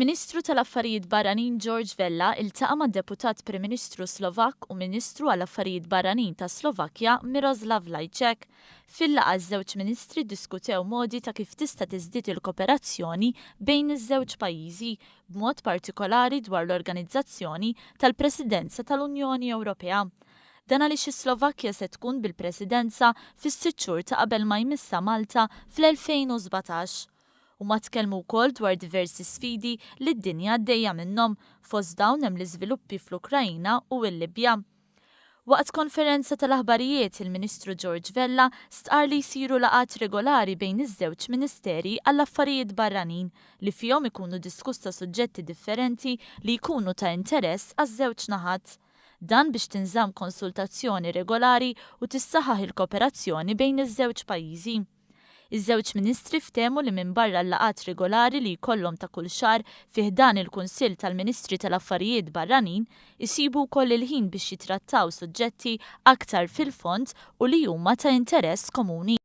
Il-Ministru tal-Affarijiet Barranin George Vella iltaqa' mad-Deputat Prim Ministru Slovakk u Ministru għall-Affarijiet Barranin tas-Slovakkja Miroslav Lajcek. Fil-laqgħa ż-żewġ ministri ddiskutew modi ta' kif tista' tiżdied il-koperazzjoni bejn iż-żewġ pajjiżi, b'mod partikolari dwar l-organizzazzjoni tal-Presidenza tal-Unjoni Ewropea. Dan għaliex is-Slovakkja se tkun bil-Presidenza fis-sitt xhur ta' qabel ma jmissha Malta fl-2017. Huma tkellmu wkoll dwar diversi sfidi li d-dinja għaddejja minnhom, fost dawn hemm l-iżviluppi fl-Ukraina u l-Libja. Waqt konferenza tal-aħbarijiet, il-Ministru George Vella stqarr li jsiru laqgħat regolari bejn iż-żewġ Ministeri għall-Affarijiet Barranin li fihom ikunu diskussa suġġetti differenti li jkunu ta' interess għaż-żewġ naħat. Dan biex tinżamm konsultazzjoni regolari u tissaħħaħ il-koperazzjoni bejn iż-żewġ pajjiżi. Iż-żewġ Ministri ftehmu li minbarra l-laqgħat regolari li jkollhom ta' kull xahar fi ħdan il-Kunsill tal-Ministri tal-Affarijiet Barranin, isibu wkoll il-ħin biex jittrattaw suġġetti aktar fil-fond u li huma ta' interess komuni.